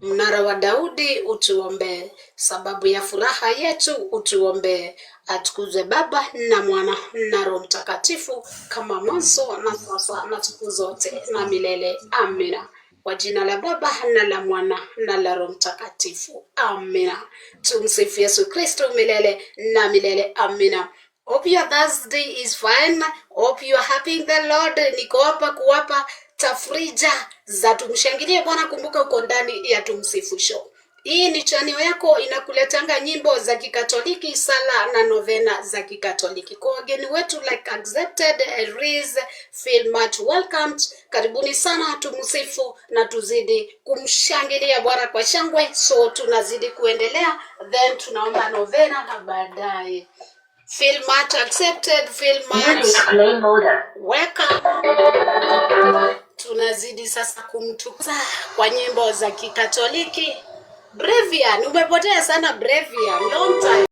Mnara wa Daudi, utuombee. Sababu ya furaha yetu, utuombee. Atukuzwe Baba na Mwana na Roho Mtakatifu, kama mwanzo na sasa na siku zote na milele. Amina. Kwa jina la Baba na la Mwana na la Roho Mtakatifu. Amina. Tumsifu Yesu Kristo milele na milele. Amina. Hope your Thursday is fine. Hope you are happy in the Lord. Niko hapa kuwapa tafrija za tumshangilie Bwana. Kumbuka uko ndani ya Tumsifu Show. Hii ni channel yako inakuletanga nyimbo za Kikatoliki, sala na novena za Kikatoliki. Kwa wageni wetu like accepted, Riz, feel much welcomed. Karibuni sana, tumsifu na tuzidi kumshangilia Bwana kwa shangwe. So tunazidi kuendelea, then tunaomba novena na baadaye. Feel much accepted, feel much Music play mode. Welcome. Tunazidi sasa kumtukuza kwa nyimbo za Kikatoliki. Brevian, umepotea sana Brevian, long time.